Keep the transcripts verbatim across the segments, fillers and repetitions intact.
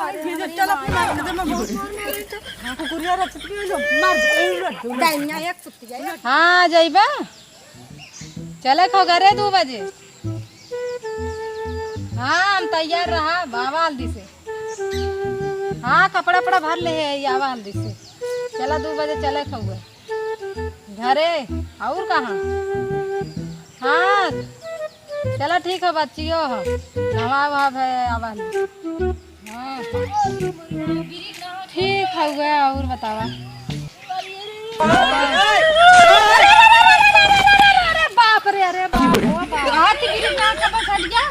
चल अपने मार दे, मैं बोल। हाँ, कुकुरिया रख सकती है, लो, मार दे, ए, उलट, उलट। दाहिना एक सुत्ती है। हाँ, जइबा? चले खो घरे दू बजे। हाँ, हम तैयार रहा, बाबा हल्दी से। हाँ, कपड़ा, उपड़ा भर ले है, आवा हल्दी से। चला, दू बजे चले खो घरे। घरे, और कहाँ? हाँ, चला ठीक है, बच्चियो हो। नवा वहा है, आवा हल्दी। हाँ। ठीक हउवे, और बतावा। अरे बाप रे, अरे बाप, ओ बाप। आज बिरिक ना कब हट गया?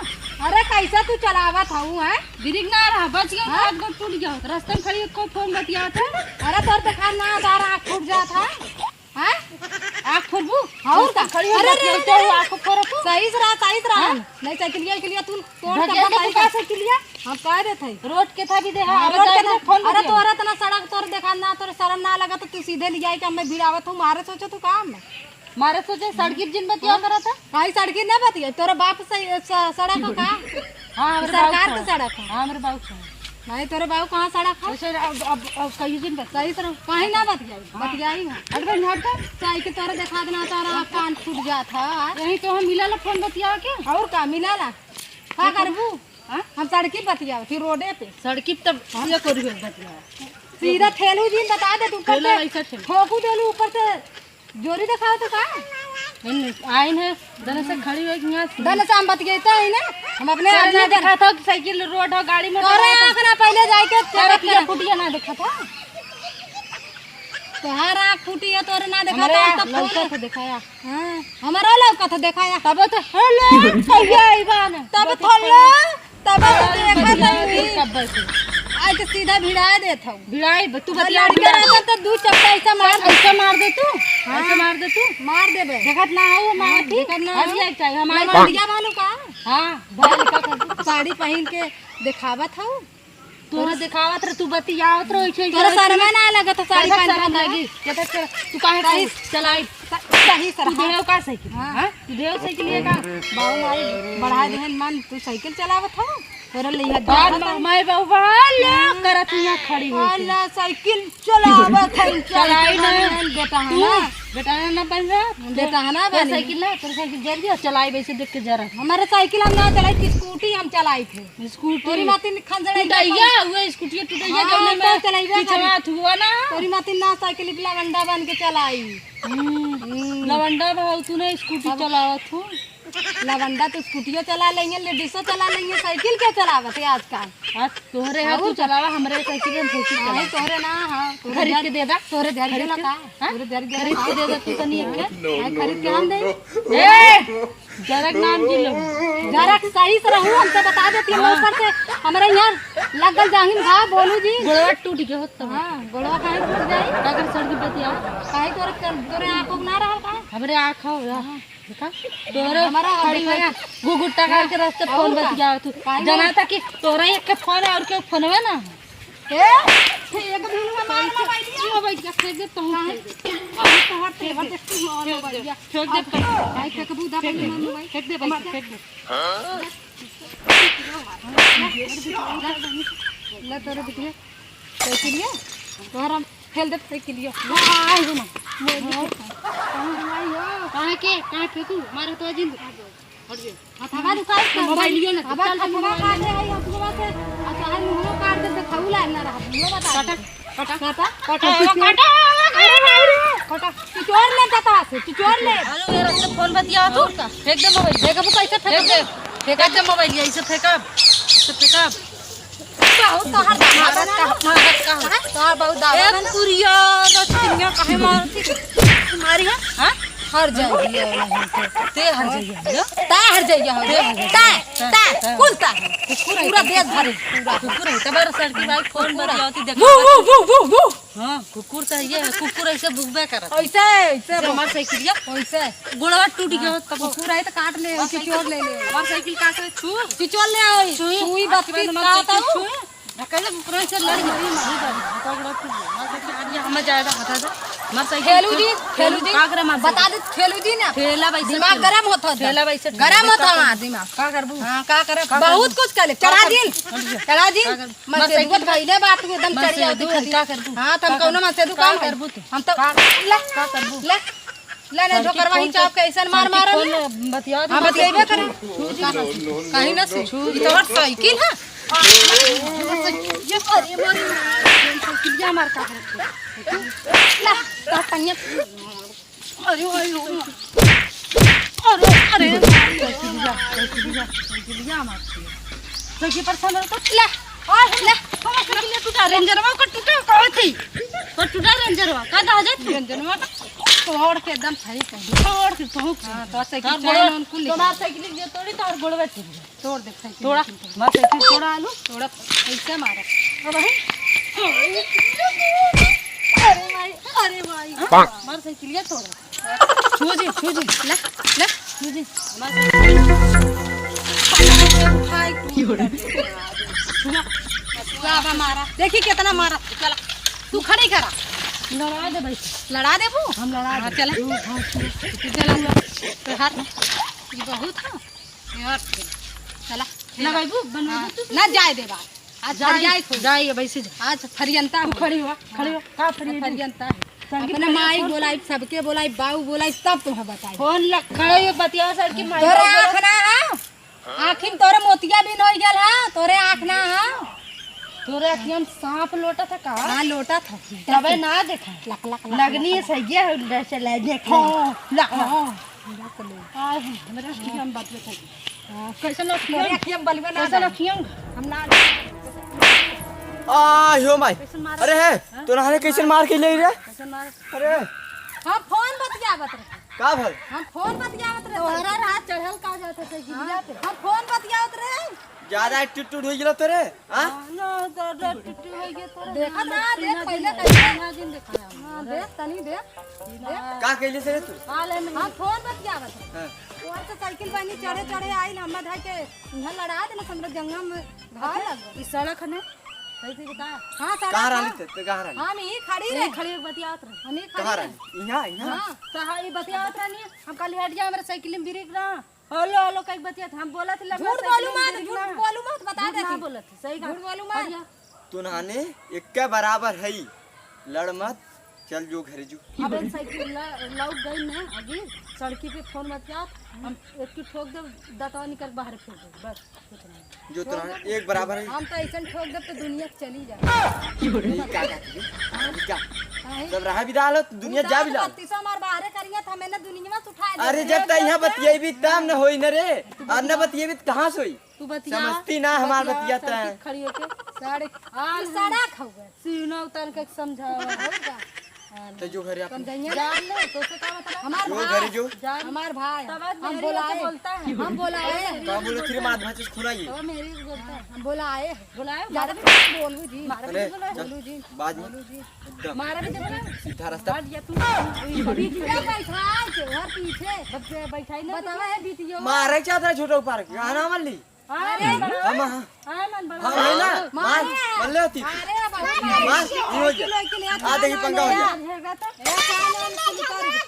अरे कैसा तू चलावत हऊ, हैं? बिरिक ना रहा, बच गया, हाँ? हाथ गोड़ टूट गया होत। रास्ते में खड़ी को फोन बतियात है। अरे तोर देखा ना, दार आँख फूट जात है। हाँ? आँख फोड़बू? और का? खड़ी हो अरे, जाती अरे, है, अरे, तो अरे। आँख फोड़त हो? सही से रहा, सही से रहा। हाँ? नहीं, साइकिलिया, साइकिलिया, तू तोड़ के ढकेल दे, बता, तू का साइकिलिया? हम कह देत हई। रोड के था भी देखा, हाँ, अरे रोड के जाए था। फोन अरे, बतिया। तोरा तना सड़क तोर देखा ना, तोर शरम ना लगा, तो तू सीधे ले जाए के हमें भिड़ावत हूँ, मारे सोचो तू काम। मारे सोचे सड़की जिन बतिया हाँ? करत है? काहे सड़की ना बतिया? तोरा बाप से स-, सड़क है का? हाँ, हमरे सरकार बाबू के का। सड़क है। हाँ, हमरे बाबू का। नहीं, तोरे बाबू कहाँ सड़क है? अच्छा, अब, अब, अब कहिए जिन बतिया। सही तरह काहे ना बतियाई? हाँ। बतियाई है। हट बे, हट। साइकिल तोरे देखा देना, तोरा कान फूट जात है। यही तो हम मिला ला फोन बतिया के। और का मिला ला? का करबू? हाँ? हम सड़की बतियावत ही, रोडे पे। सड़की तब हाँ? ये करी हो बतिया। सीधा ठेलू जी बता दे, तू ठेला करके ऐसा ठेल। ठोकू देलू ऊपर से। जोरी देखाओ तो का? नहीं, आइन है, दने से खड़ी हो गई यहाँ से। दने से हम बतियाते हैं ना, हम अपने तोरे आप ना ना देखा था, साइकिल रोड हो, गाड़ी मोटर तोरे है तो आँख ना पहले जाए के तोरे चेक किया करा। फुटिया ना देखा था? तोहार आँख फूटी है, तोरे ना देखा हमरे था, आँख तब लौका फोन। से देखाया। हाँ, हमारा लौका था देखाया। तब तो हेलो, कहिया आइबा ना? तब बस थोलो। तब हाँ, देखा बढ़िया था है, भी। तब बैठे। आज तो सीधा भिड़ा देत हूँ। भिड़ाई, ब-, तू अगर बतिया लड़का भिड़ा। रहता तो दू चप्पल ऐसा मार दे। ऐसा मार दे तू, हाँ। ऐसा मार दे तू। मार देबे। देखत ना हो, मार हाँ, ठीक। देखत ना अभी हो। एक चाहिए, हमारे लड़किया बालू का? हाँ, भाई का कर। साड़ी पहन के दिखावत हूँ। तोरा दिखावत रह, तू बतियावत रह, ऐसे तोरा ऐसे शर्मा ना लगत है, साड़ी कैसे पहन शर्म के? लगी? कहता चल, तू काहे सही। साइकिल चलाई? सही से तू रहा। देव का साइकिल? हाँ। हाँ? तू देव साइकिल ये का? बाबू माई बढ़ा देहन मन, तू साइकिल चलावत हो? तोरा लिया बाल जात है। माई बाबू बाल हाँ। करत यहाँ खड़ी हो के। अल्लाह, साइकिल चलावत है, चलाई ना। चलावत है, बेटा है तू ना। बेटा है ना बन रहा। बेटा है ना तोर बनी। साइकिल ना, तोर साइकिल जर गया, चलाई वैसे देख के जरा। हमारे साइकिल हम ना चलाई, स्कूटी हम चलाई थे। स्कूटी। तोरी मातिन खंजड़ा टुटैया, उहे स्कूटिया टुटैया हाँ, जौने तो में चलैबे पिछवा करी। थुआ ना। तोरी मातिन ना साइकिल लवंडा बन के चलाई। हम्म, हम्म। लवंडा भाव तू ना स्कूटी अब चलावत हो। लवंडा तो स्कूटियो चला लेंगे, लेडीसो चला लेंगे, साइकिल के चलावत है आजकल। आज तोहरे है, और तू का? चलावा, हमरे साइकिल में भूसी चला। नहीं, तोहरे ना, हाँ, तोहरे खरीद के दे दा। तोहरे दे खरीद के? ला का? हाँ? तोहरे दे खरीद के ला के का? दे दा तू तनी एक के। नहीं, खरीद के हम दे। ए! जरक नाम जी लो। जरक सही से रहू, हमसे बता देती, हम हाँ। ऊपर से हमरे यहाँ लगल जाहिन घाव, बोलू जी। गोड़वा टूट गया होत तब। हाँ, गोड़वा काहे टूट जाई? का कर सड़की बतिया? काहे तोरे कर, तोरे आँख उख ना रहल का? हमरे आँख हो, या। हाँ। देखा? तोरे हमारा खड़ी देखा। हो, घुघुट्टा हाँ। करके रास्ते और फोन का? बतिया तू। काहे जना ना? था कि तोरे एक के फोन है और के फोनवे ना। ए, फेंक दे, मोबाइल, मोबाइल दिया। मोबाइल दिया, फेंक दे, तू फेंक दे। अरे, तोहर तेवर देख, तू मोबाइल दिया। फेंक दे, अब फेंक दे। भाई, फेंक दे, फेंक दे। मोबाइल। फेंक दे, भाई, फेंक दे। ले तोरे बिटिया, साइकिलिया, तोहर हम फेंक दे, साइकिलिया। आए हो ना। ले, ले। कहाँ के? कहाँ फेंकू? मारे तो जिंद। हट जा। हथवा दुखाई तो मोबाइलियो ना, हवा चल, चल, हथवा मोबाइल काटे ले। आई, हथवा से, आ चाहे मुंहो काट दे, तो खाऊ लाग ना रहा, मुंहो बता दे। काटा, काटा, काटा, काटा, काटा, काटा। तू चोर ले, काटा से, तू चोर ले। हेलो, ये रस्ते फोन बतिया तू। और का? फेंक दे मोबाइल। देख, अब कैसे फेंक फेंक दे। दे। फेंक दे मोबाइल, ऐसे फेंकब, ऐसे फेंकब। बहुत तोहर दावा मारत बना का, लो। मारत का। हाँ? तोहर बहुत दावा ए बना। कुरिया, रस्तिनिया काहे मारती? मारी है? हाँ? हर जाइए नहीं तो। ते हर जाइए हो। ता हर जाइए हो। ते हर जाइए। ता, ता, ता। कुल ता। कुकुर है, पूरा देश भरे, पूरा। कुकुर है, तबार सड़की भाई फोन कुकुर है। बतियावती देखा। वो, वो, वो, वो, वो। हाँ, कुकुर तो ये है, कुकुर ऐसे भुकबे करत। ऐसे, ऐसे जब हमार साइकिलिया ऐसे। गोड़वा टूट गया, हाँ, तब कुकुर है तो काट ले, ऐसे चोर ले ले। हमार साइकिल का से छू? चिचोर ले आओ, छुई। छुई आपके बत्तीस बाद हमार का साइकिल होता छुई। ढकेल ऊपर से लड़ गई, नहीं बाबू, हटा, हटा, हटा, हटा। ये हमें जाएगा, हटा दे। मार साइकिल खेलू जी, खेलू जी। का करे मार बता साइकिल? दे, खेलू जी ना। ठेला बैसे दिमाग ठेला। गरम होत होत। ठेला बैसे ठेला। गरम होत का हमार करबू? दिमाग। का करबू? हाँ, का करब? का बहुत करबू? कुछ कर ले। का चढ़ा करबू? दिन। चढ़ा दिन। का करबू? मैं मार से साइकिल दुगो धइले बा, तू एकदम मार चढ़िया से दू दिखा दी। का करबू? हाँ, त हम का कौनो करबू? मार से दू का काम है। करबू तू? हम तो का करबू? ले, का करबू? ले, ले, ले, साइकिल ढोकरवा ही फोन चाप के ऐसन मार साइकिल मारल फोन ना। बतियावत हाँ, रहो। बतियाइबे करे। कहीं ना से। ई तो हर साइकिल है। ये अरे मार, साइकिलिया मार का करत है? ला, ता तनिया। अरे, अरे, अरे, अरे, साइकिलिया, साइकिलिया, साइकिलिया मार के। साइकिल पर सामान तो ला। आ, ला, हमार साइकिलिया टूटा, रेंजरवा का टूटा, का थी? तो टूटा रेंजरवा, का दहजत थी? रेंजरवा का तोड़ के एकदम सही कर दी। तोड़ के तोड़ के। हाँ, तो साइकिल तोड़ चैन उन कुल निकाल। तुम्हार साइकिल ये तोड़ी, तो और गोड़वा टूट गया। तोड़ दे, साइकिल तोड़ा, निकाल। मार साइकिल तोड़ा आलू। तोड़ा, कैसे मारा? अब है? अरे भाई, अरे भाई। हाँ? मार साइकिलिया तोड़ा। छू जी, छू जी। ले, ले, छू जी। मार साइकिल। उठाई, तू छुआ। बाबा मारा। देखी कितना मारा। चला, तू खड़ी करा। लड़ा दे भाई। लड़ा देबू? हम लड़ा हाँ, दे। चला। तू उठा, तू। तू चला। तो हाथ, ये बहुत है। यार, चला, खेला। लगैबू, बनैबू हाँ, तू? ना जाए देबा। आज जाए, फरियाई खोल। जाए, अब ऐसे जा। आज फरियंता तू हो। खड़ी हो, खड़ी हो। का फरियंता? फरियंता है। संगीत अपने माई बोलाई, सबके बोलाई, बाऊ बोलाई, तब तुम्हें बताई। फोन लग, खड़े हो, बतिया सर की माई तोरे बाऊ आँख बोलाई। ना है? आँखिन तोरे मोतिया बिन होई गल है, तोरे आँख ना है? तोरे अखियन सांप लोटा था का? हाँ, लोटा था। तबे ना देखा। लक, लक, लक, नगनी लक, सही है, उल्टा से ले देखो। हाँ। ला, हाँ। हाँ। आय, हमरा की हम बात बताई। हाँ, कैसन अखियन? तोरे अखियन बलबे ना कैसन जाए। अखियन? हम ना आ, हो माई। कैसन मारा? अरे है, हाँ? तोरा हने कैसन मार के ले रे? कैसन मारा? अरे। हम फोन बतियावत रहे। का भल? हम फोन बतियावत रहे। तोहरा रात चढ़ल का जात है साइकिलिया पे? हम फोन बतियावत रहे। ज्यादा एटीट्यूड हो गेलो तोरे, हाँ? हाँ, ना, तो एटीट्यूड हो गया तोरे। देखा ना, देख पहले कैसे। ना दिन दिखाया। हाँ, देख, तनी देख। देख। का कैले से रे तू? हाल है नहीं। हम फोन बतियावत रहे। हाँ। तोहर से साइकिल बनी चढ़े चढ़े आइल, हम धाई के इहाँ लड़ा देना, हमरा जंगल में घाव लग गया। ई सड़क है ना? सही से बता। हाँ, सड़क कहाँ है। रहली ते? ते कहाँ रहली? हम यहीं खड़ी यहीं रहे। खड़ी एक बतियात रहे। हम यहीं खड़ी कहाँ रहे। रहली? यहाँ, यहाँ? हाँ, तो हाँ, ये बतियात रहनी। हम कहली, "हट जा, हमरा साइकिल में ब्रेक ना।" हेलो, हेलो, कहीं बतियात। हम बोलत ही, लगला झूठ साइकिल बोलू में मत, ब्रेक झूठ ना। बोलू मत, बता झूठ देती। ना बोलत, सही झूठ बात। बोलू मत। हट जा। तू नाने एक के बराबर है, लड़ मत। चल जो घरे जो। अब एक साइकिल ल-, लौट गई न, अभी सड़की पे फोन बतियात, हम एक की ठोक देब, दतवा निकल बाहर फेंक देब, बस, कुछ नहीं। जो ठोक तोरा देब, एक बराबर है। हम तो ऐसन ठोक देब तो दुनिया चली जाए। ई का कहती है? ई का? काहे? सब रहा बिदा लो, दुनिया जा बिदा लो। बत्तीसों हमार बाहरे करिया था, मैंने दुनिया से उठाए अरे दे। जब तक यहाँ बतियेबी तब न होई न रे, और न बतियेबी तो कहाँ से होई? तू बतिया, समझती ना तू हमार बतिया, बतिया तैं। सड़की खड़ी होके। सड़क, आ, तू सड़क हउवे। सीना उतार के समझावा। और का? तो जो घरे आप समझाइए। जान ले, तो से का मतलब? हमार जो भाई, घरे जो। जान हमार भाई। तब आज हम मेरी बोलाए, बोलता है। हम बोलाए। का बोले तेरे मार भांचे से खुनाइए। तब मेरी बोलता है। हम बोलाए। बोलाए, ज्यादा मारा भी बोलू जी। मारा भी अरे, बोला। जा, बोलू जी। बाज मत। बोलू जी। एकदम। मारा भी दे बोला। सीधा रास्ता। हट जा तू। बीच में बैठा है, जो हर पीछे। बस बैठा ही ना बतावा पीछे। है बीतियो। मारे चाहता है छोटा ऊपर। कहाँ ना मल्ली? अरे, हम, हाँ। हाँ, मन बड़ा। हाँ, है ना? मार, मार। मार ले होती। अरे, बाबा, मार, ये हो गया। साइकिल वाइकिल यार आ, देखी, चलाना पंगा हो है गया। यार।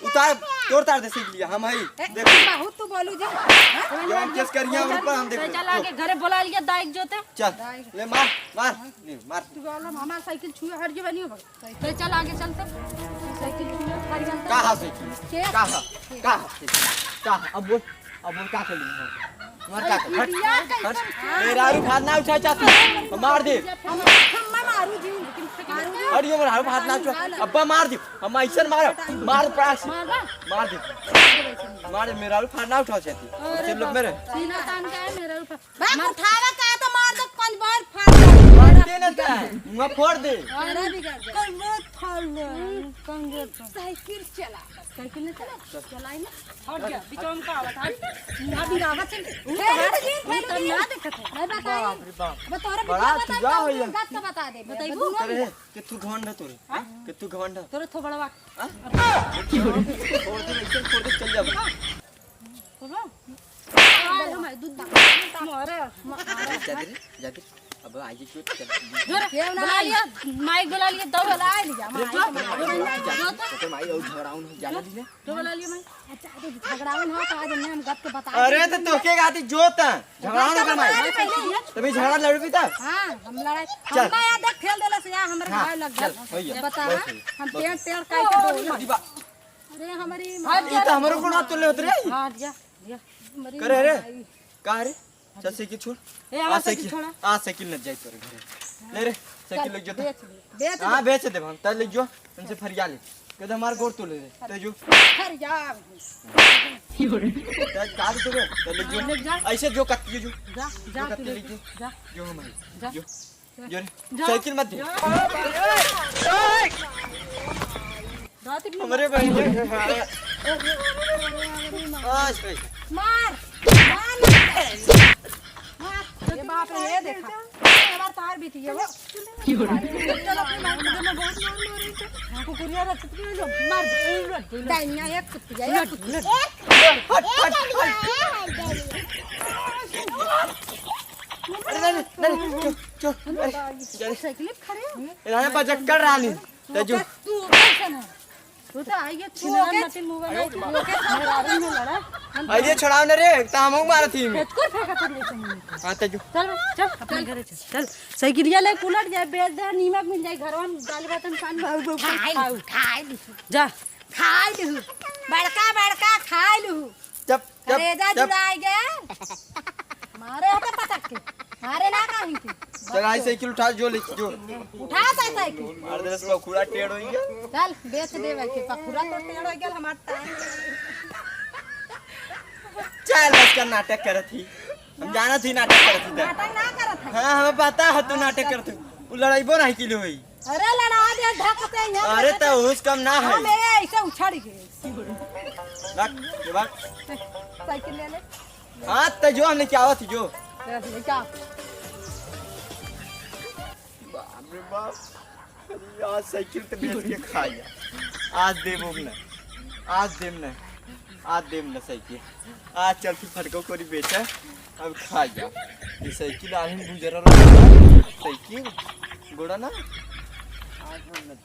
उतार, तोड़ तार दे सीख लिया, हम है। ए, देखो। बहुत तू बोलू जी। हाँ? जो हम केस करिया, ऊपर हम देखो। चल आगे, घरे बोला लिया, दाइक जोते। चल, ले मार, मार, ले मार। तू बोला, हमार साइकिल छुए हट गई बनी हो। तो चल आगे चल तो। साइकिल छुए हट गई। का हा साइकिल? के? का हा? के? का हा साइकिल? का हा? अब बोल, अब बोल का कर ली? मार का कर? हट, हट। मेरा आरू भात ना उठा चाहती। मार दे। हम, हम मैं मारू जी। मारू जी। अरे, ये मेरा आरू भात ना उठा। अब्बा मार दे। हम ऐसन मार, मार पड़ा से। मार दे। मार दे। मार दे, मेरा आरू भात ना उठा चाहती। अरे सिर्फ लोग मेरे। सीना तान का है मेरा आरू भात। बाप उठावा का तो मार दो, कल बार फाड़ दो। मार दे ना ता, मुंह फोड़ दे। अरे बिगड़ गया। कल बार फाड़ ले, कंगे तो। साइकिल चला। साइकिल नहीं चला? चलाई ना। हट गया, बिचौन का आवत, हट। ना बिरावत है। वो ए, तो रुक जी, रुक जी। ना देखत है। मैं बताई। बाप रे बाप। अब तोरे बड़ा बिटिया बताई, चूहा बाप हो रे, गया। गप का बता दे। बताई वो। करे, कित्तू घमंड है तोरे? हाँ? कित्तू घमंड है? तोरे थोबड़वा। हाँ? छोड़ दे, ऐसे छोड़ दे, चल जा। बाबा, आए हमारे दूध दे। मारे, मारे। जा दे रे, जा दे। अब आइए क्यों चल। जो रे, क्यों ना बुला आई? लिया, माइक बुला लिया, दौड़। बुला लिया, माइक बुला लिया। जो तो। तो माई और झगड़ाउन हो जाने दीजिए। जो बुला लिया माइक। अच्छा, तो झगड़ाउन हो तो आज हमने हम गप के बता अरे, दे। तो तोके गाती जोत है। झगड़ाउन हो तो माई। पहले ही है। तभी झगड़ा लड़ भी था। हाँ, हम लड़ाई। चल। हम याद देख खेल देला से यार, हमरे हाँ, भाई लग चल, गया। भैया, बता, बस भैया, हम बस। पेड़, पेड़ काट के दो। अरे, हमारी हाँ, माँ। ये तो हमारे को ना तो ले होते रे। हाँ, दिया, दिया। हमारी करे रे। माँ। का रे? चल, साइकिल छोड़। ए, आ, हमार साइकिल साइकिल, छोड़ा। आ, साइकिल न जाए तोरे घरे। ले रे, साइकिल चल, ले जो तो। बेच दे, बेच हाँ, दे। बेच दे हम, तै ले जो, उनसे फरिया ले। कहते हमार गोड़ तोड़ ले रे, तै जो। फरिया। तै का दे तोरे, तै ले जो। ले जा। ऐसे जो कत्ती जो। जा, जा, जो तू कत्ती ले ले जो। जा। जो हमारी। जा। जो। जा। जो रे, जा। साइकिल मत दे। जा। रात की हमरे बहन के घर आ। आज भाई। मार, मार, मार। मार। ये बाप रे, ये देखा। ये बार तार बीती है वो। चलो, अपनी मार, मुझे मैं बहुत मार मारे थे। हाँ, कुकुरिया रख चुकी है, जो मार दे, उलट दे, उलट। दाइया, एक कुत्ती है, एक कुत्ती। उलट, उलट। हट, हट, हट। अरे, नहीं, नहीं, नहीं, चल, चल, अरे, चल। साइकिल खड़े हो। ए, राजा बजक्कड़ रानी। तेजू। तू कैसन है? तू तो आई है, तू छिनरा ओके, मतिन मुंह वाला, ओके, तू ओके, मेहरारू में लड़ा। हम अरे छोड़ाओ ना रे, त हमहू मारत ही में। फेंक कर फेंका कर ले तुम। हाँ, तेजू। चल, चल, अपने घरे चल। चल, साइकिलिया ले उलट जाए, बेच दे, नीमक मिल जाए, घरवा में दाल भात में पानी। खाए लू, खाए लू। जा। खाए लू। बड़का, बड़का खाए लू। चुप, चुप, करेजा चुप। जुड़ाए गए। मारे हटे पटक के। मारे ना कहीं के। चल, आई साइकिल उठा, जो ले, जो। उठा सा साइकिल। मार दे, इसको खुड़ा टेढ़ होई गया। चल, बेच दे भाई के, पखुरा तो टेढ़ होई गया, हमार टांग। चल, बस का नाटक करत ही। हम जानत ही नाटक करत ही। नाटक ना करत है। हाँ, हमें पता है तू नाटक करत ही। वो लड़ाइबो नहीं किलो होई। अरे लड़ा दे, धक से यहाँ अरे रख तो दे। उस कम ना है। हाँ, मेरे ऐसे उछड़ गए। रख, ये बात। साइकिल ले ले। हाँ, तो जो हमने क्या हुआ थी जो। ले ले, क्या? बाप रे बाप। अरे यार, साइकिल तो बेच के खा गया। आज देबो ना। आज देम ना। आज देम ना साइकिल। आज चल फिर फटको कोरी बेचा। अब खा जा। ये साइकिल आहिन गुजरल रहा। साइकिल गोड़ा ना। आज हम न